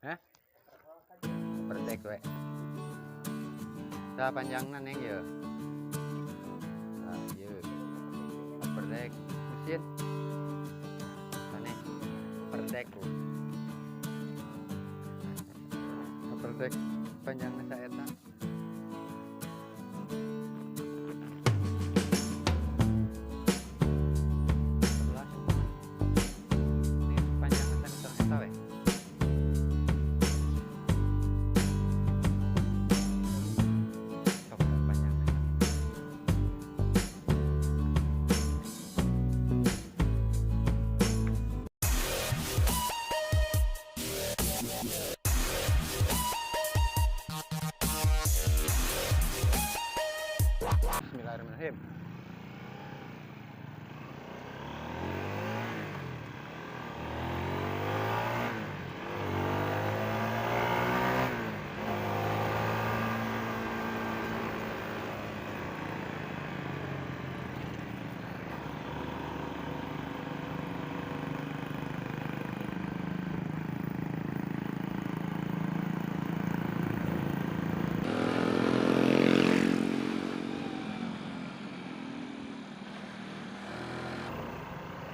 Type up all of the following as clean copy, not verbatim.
Hah? Upper deck we. Tah panjangna neng ye. Tah ieu. Upper deck mesin. Mana? Upper deck tuh. Upper deck panjangna saeta. Bismillahirrahmanirrahim.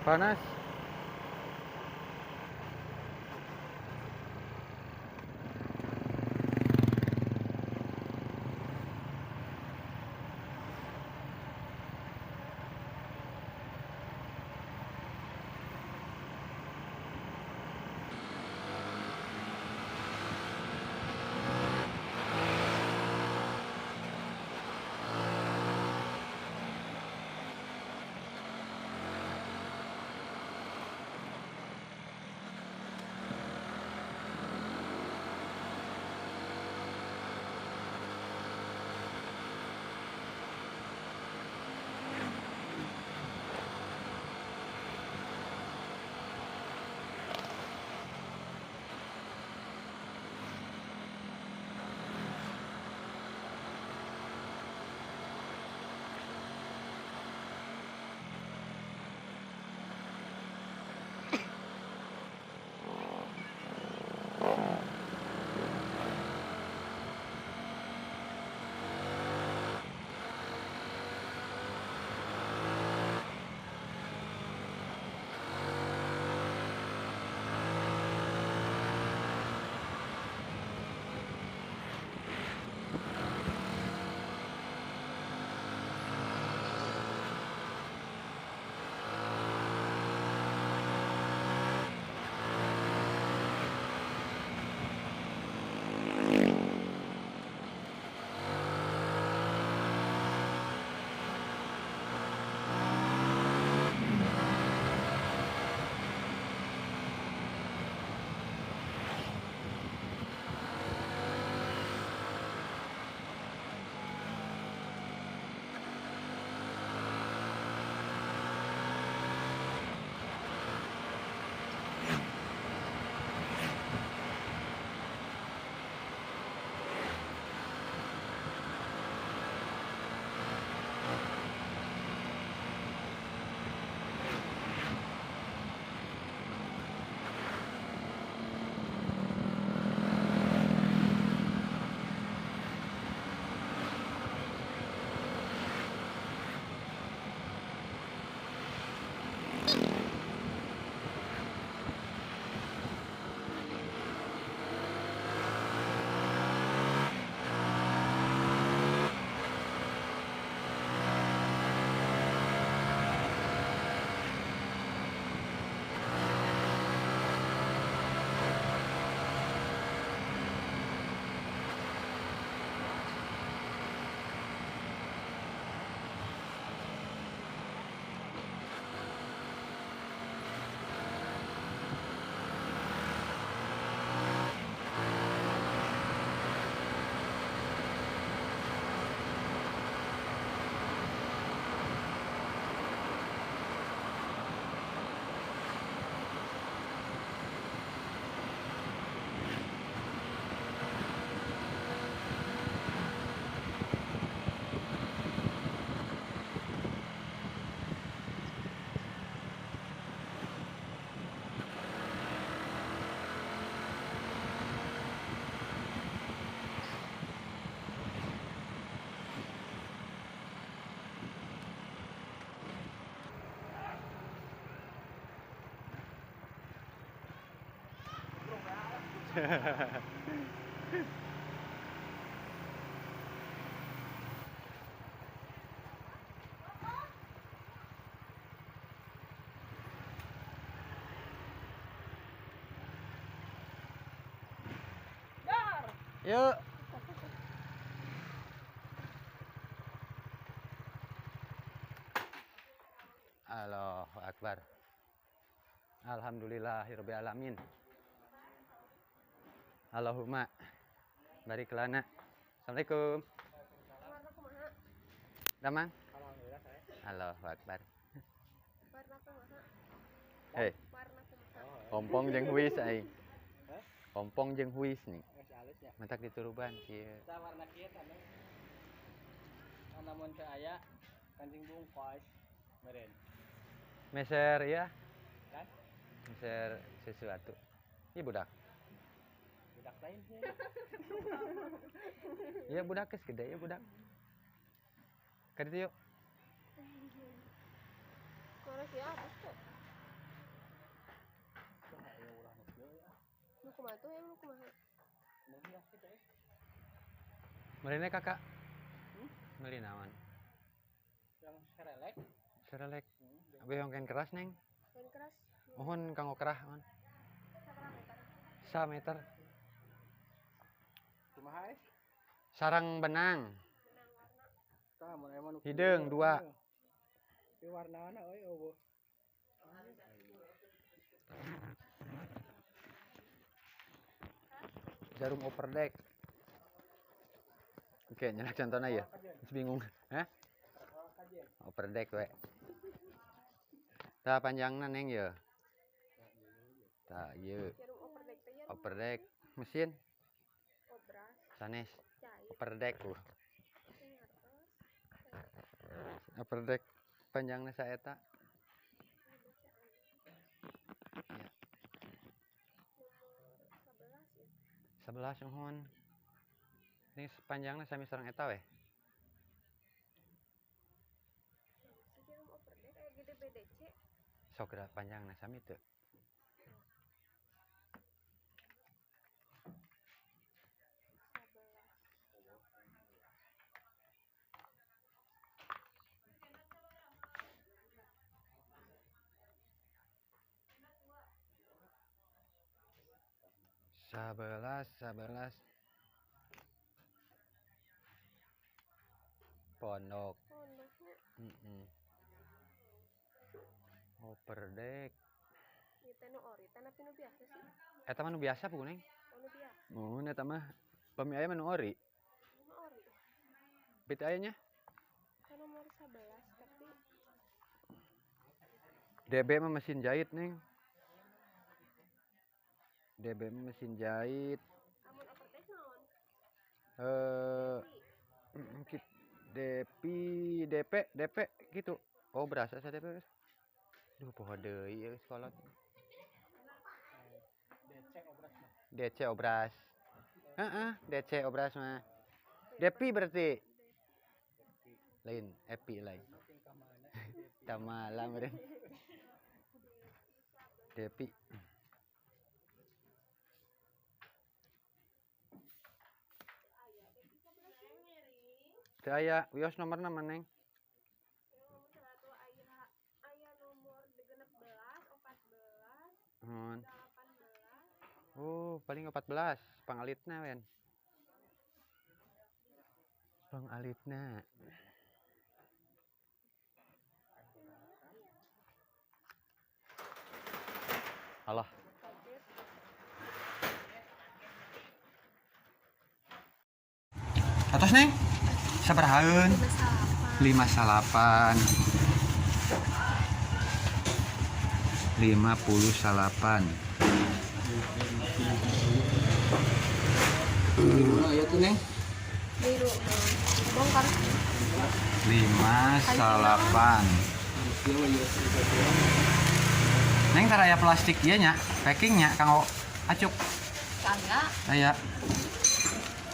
Panas. Dar. Yuk. Allahu Akbar. Alhamdulillahirabbil alamin. Allahumma barik lana. Assalamualaikum. Warna kumaha? Damang. Alhamdulillah saya. Allahu Akbar. Warna kumaha? Hei, Warna kumaha? ompong jeung huis aing. Hah? Ompong jeung huis nih. Geus alus ya. Matak dituruban kieu. Kita warna kieu tah Neng. Namun teu aya kancing bungkus meureun. Meser ya, Kan? meser sesuatu. Iya budak. Budak lain sih. Iya budak geus gede ya budak. Ka ditu yuk. Korek ya apa tuh? Wah, aya ulah nu kieu ya. Nu kumaha tuh yang nu kumaha? Meuli lah kitu eh. Meulina kakak. Hmm? Meuli naon? Yang serelek. Serelek. Hmm, Abi yang kain keras neng. Kain keras. Mohon kanggo kerah mohon. Sabaraha meter? Sa meter. Kumaha eh? Sarang benang. Benang warna. Tah mun aya mah nu Hideung kieu. dua. Tapi warnana euy eueuh. Jarum overdeck. Oke, nyenak contohnya ya. Terus bingung. Hah? Overdeck we. Tah panjangna neng ya. Tah ieu Jarum overdeck teh jarum overdeck mesin obras sanes cair overdeck uh. teh hartos. Overdeck panjangna saeta. Bacaan. Ya, Nomor 11 ya. 11 nuhun. Ini panjangna sami sareng eta weh. Nah, si jarum overdeck aya gede BDC. Sok geura panjangna sami teu. 11. Sebelas, sebelas. Pondok. Pondoknya Mm-mm. Overdeck. ieu teh nu ori teh tapi nu biasa sih. Eta mah nu biasa bu neng. Oh, nu biasa. Mun eta mah pami aya mah nu ori. Nu ori. Bit aya nya. Kan nomor 11 tapi DB mah mesin jahit neng. DB mah mesin jahit. amun overdeck naon? Eh Depi. DP DP DP gitu. Oh berasa saya DP. Duh poho deui ieu sekolah. DC obras mah. DC obras. Heeh, DC obras mah. Depi berarti. Lain, Epi lain. Tingkah mana sih Depi? Tamala meureun. Depi. Teu aya wios nomorna mah neng. Nomor 1 aya aya nomor 16, 14, Mun. 18. Oh, paling 14 pangalitna wen. Pangalitna. Allah. Kaget. Atos neng? Sabarahaeun? 58. 58. 58. Biru aya tuh Neng. Biru. Bongkar. 58. Kieu we ieu. Neng tara aya plastik ieu nya, packingnya kanggo acuk. Kagak. Aya.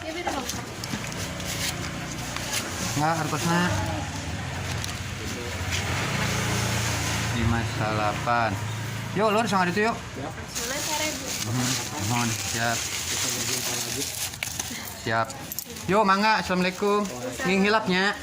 Ya biru bongkar. Enggak artosna. 58. Yuk, lur, sama itu yuk. Maksudnya 1000. Mohon, siap. Kita berjumpa lagi. Siap. Yuk, mangga. Assalamualaikum. Nging hilapnya.